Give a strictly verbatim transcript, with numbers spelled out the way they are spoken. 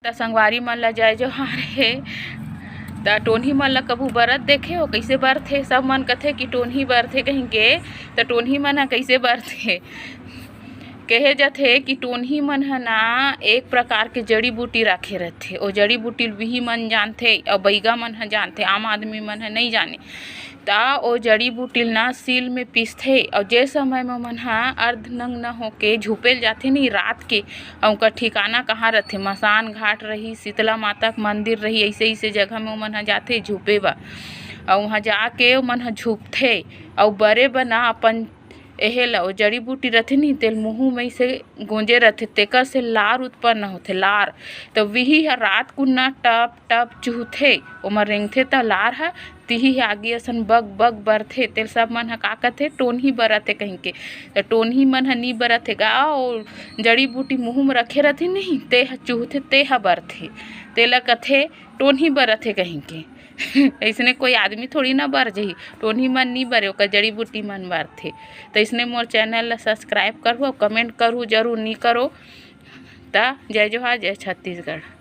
त संगवारी मन ला जय जोहार हे। त टोनही मन ला कभू बरत देखे हो, कइसे बरथे? सब मन कथे कि टोनही बरथे कहिके। त टोनही मन ह कइसे बरथे? कहे जथे कि टोनही मन ह ना एक प्रकार के जड़ी बूटी राखे रथे। ओ जड़ी बूटी ल बिही मन जानथे अउ बइगा मन ह जानथे, आम आदमी मन ह नइ जाने। त ओ जड़ी बूटी ल ना सील में पीसथे अउ जे समय म मन ह अर्ध नग्न होके झुपे ल जाथे नी रात के, अउ ओकर ठिकाना कहाँ रथे? मसान घाट रही, शीतला माता के मंदिर रही, अइसे अइसे जगह में ओमन ह जाथे झुपे बर। अउ उहाँ जाके ओमन ह झुपथे अउ बरे बर ना अपन एहे ल, ओ जड़ी बूटी रथे नी, तेल मुहूँ में से गोंजे रथे, तेकर से लार उत्पन्न होथे, लार। त विही ह रात कुन ना टप टप चुहथे, ओमा रेंगथे त लार ह, तिही ह आगी असन बग बग बरथे, तेल सब मन ह का कथे, टोनही बरत हे कहिके। त टोनही मन ह नी बरत हे गा, ओ जड़ी बूटी मुहूँ में रखे रथे नी, ते ह चुहथे, ते ह बरथे, तेला कथे टोनही बरत हे कहिके। अइसने कोई आदमी थोड़ी ना बर जही, टोनही मन नी बरे, ओकर जड़ी बूटी मन बरथे। त अइसने मोर चैनल ला सब्सक्राइब करहू अउ कमेंट करहू, जरूर नी करो। त जय जोहार, जय छत्तीसगढ़।